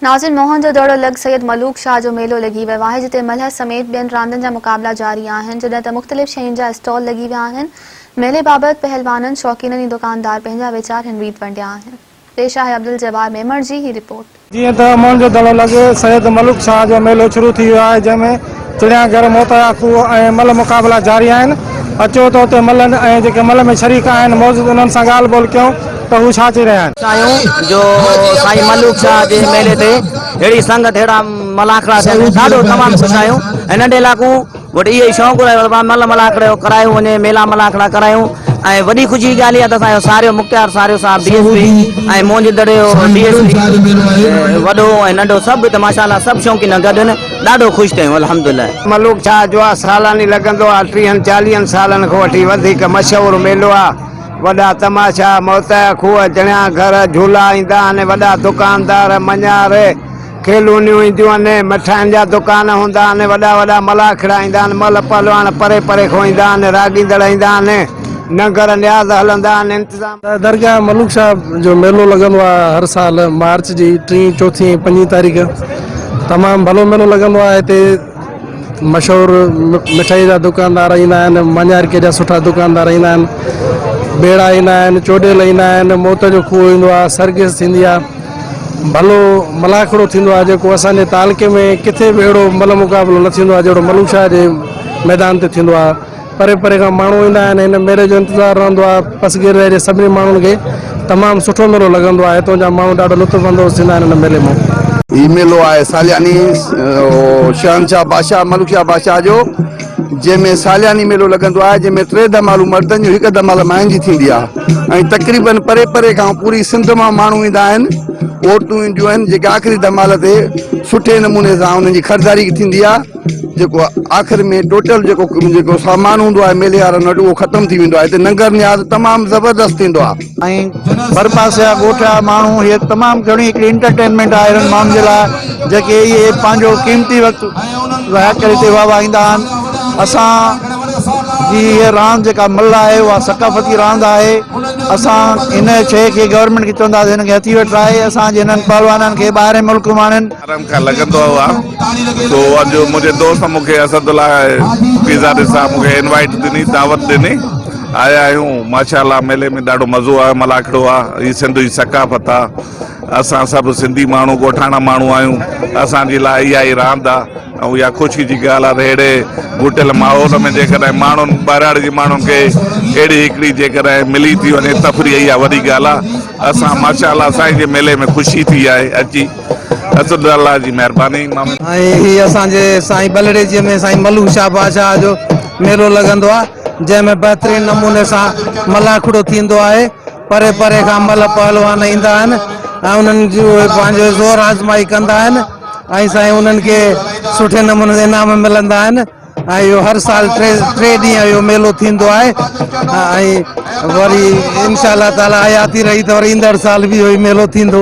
ناظرين موهن جو دڙو لڳ سيد ملوڪ شاهه جو ميلو لڳي ويو آهي جتي ملهه سميت ٻين راندين جا مقابلا جاري آهن جڏهن ته مختلف شين جا اسٽال لڳي ويا آهن ميلي بابت پهلوانن شوقينن ۽ دڪاندار پنهنجا ويچار هن ريت ونڊيا آهن پيش آهي عبدالجبار ميمڻ جي هي رپورٽ. جيئن ته موهن جو دڙو لڳ سيد ملوڪ شاهه جو ميلو شروع ٿي ويو آهي جنهن ۾ چڙيا گهر، موت جا کوهه ۽ ملهه مقابلا جاري آهن. اچو ته اتي ملهن ۽ جيڪي ملهه ۾ شريڪ آهن موجود انهن سان ڳالهه ٻولهه ڪيون ته هو ڇا چئي رهيا آهن. آهيون جو سائين ملوڪ شاهه جي ميلي تي ههڙي سنگت ههڙا ملاکڙا ٿين ڏاڍو تمام خوش آهيون ۽ ننڍي لاڪون وٽ اهو ئي شوق رهيو ته ملهه ملاکڙو ڪرايو وڃي ميلا ملاکڙا ڪرايون ۽ وڏي خوشي جي ڳالهه اها ته اسان جو ساريو مختيار ساريو صاحب ڊي ايس پي ۽ منهنجي دڙي جو ڊي ايس پي وڏو ۽ ننڍو سڀ ته ماشاء الله سڀ شوقين گڏ آهن ڏاڍو خوش ٿيون الحمدلله. ملوڪ شاهه جو آ سالاني لڳندو آ ٽيهن چاليهن سالن کان وٺي وڌيڪ مشهور ميلو آ وڏا تماشا موتيا کوهه چڻيا گهر جهولا ايندا آهن وڏا دڪاندار مڃار کيلونيون اينديون آهن مٺاين جا دڪان هوندا آهن وڏا وڏا ملاکڙا ايندا آهن ملهه پهلواڻ پري پري کان ايندا آهن راڳيندڙ ايندا آهن ننگر نياز هلندا آهن انتظام. درگاهه ملوڪ شاهه جو ميلو لڳندو آهي هر سال مارچ جي ٽين چوٿين ۽ پنجين تاريخ تمام ڀلو ميلو لڳندو آهي هتي مشهور مٺائي جا دڪاندار ايندا آهن مڃارڪي جا سٺا دڪاندار ايندا آهن ٻيڙا ايندا آهن چوڏيل ايندا آهن موت جو کوهه ايندو آهي سرگس ٿيندي آهي ڀلو ملاکڙو ٿيندو آهي جيڪو اسان جي تعلقي ۾ ڪٿي به اهڙو ملهه مقابلو نه ٿيندو آهي جهڙو ملوڪ شاهه جي ميدان تي ٿيندو آهي پري پري کان ماڻهو ايندا آهن هن ميلي جو انتظار رهندو آهي پسگردائي جي سڀني ماڻهن کي تمام سٺو ميلو لڳندو آهي هتان جا ماڻهو ڏاڍو لطف اندوز ٿيندا آهن هن ميلي مان. هي ميلو آهي سالياني شهنشاهه بادشاهه ملوڪ شاهه بادشاهه جو جنهن ۾ سالياني ميلو لڳندو آهي جنهن ۾ ٽي ڌمالون مردن جون هڪ ڌمال ماين جي ٿيندي آهي ۽ تقريبن پري پري کان پوري سنڌ مان ماڻهو ايندا آهن عورتون اينديون آهن جيڪي آخري ڌمال تي سٺي نموني سان انهن جي خريداري ٿيندي آهي جيڪو آخر ۾ ٽوٽل جيڪو جيڪو سامان هوندو آهي ميلي وارن وٽ اهو ختم ٿي ويندو آهي هتي ننگر نياز تمام زبردست ٿيندو آهي. ۽ ڀرپاسي جا ڳوٺ جا ماڻهو هي تمام گهڻي هڪڙي انٽرٽينمينٽ آهي اهڙن ماڻهن جي لاء جيڪي اهي پنهنجو قيمتي وقت ضايع ڪري هتي واهه واهه ايندا آهن اسان جي هي راند جيڪا ملهه آهي اها ثقافتي راند آهي اسان هن شيء کي گورنمينٽ کي چونداسين هن کي هٿي وٺرائي اسان جي هنن پهلوانن کي ٻاهرين ملڪ اماڻين. آرام کان لڳندو هئا سو اڄ منهنجي دوست مون کي اسد الله پيزادي صاحب مون کي انوائيٽ ڏني دعوت ڏني آيا آهيون ماشاء الله ميلي ۾ ڏاڍو مزو آيو ملاکڙو آ هي سنڌ جي ثقافت آ اسان سڀ سنڌي ماڻهو ڳوٺاڻا ماڻهو آهيون اسان جي لاء اها ئي راند آ ۽ اها خوشي جي ڳالهه آ ته اهڙي گهٽيل ماحول ۾ جيڪڏهن ماڻهن ٻهراڙي جي ماڻهن کي اهڙي هڪڙي جيڪڏهن ملي ٿي وڃي تفريح اها وڏي ڳالهه آ اسان ماشاء الله سائين جي ميلي ۾ خوشي ٿي آهي اچي اسد الله جي مهرباني. ۽ هي اسان جي سائين ٻلهڙيجي ۾ سائين ملوڪ شاهه بادشاهه جو ميلو لڳندو آهي جنهن ۾ بهترين نموني سان ملاکڙو ٿيندو آهي پري پري کان ملهه پهلوان ايندا آهن ۽ انهن جو پنهنجو زور آزمائي ڪندا آهن ۽ سائين انهن کي سٺي نموني سان انعام ملندا آهن ۽ اهو هر سال ٽي ٽي ڏينهن اهو ميلو ٿيندو آهي ۽ وري انشاء الله تعالي حياتي رهي ته وري ايندڙ سال به اهو ئي ميلو ٿيندو.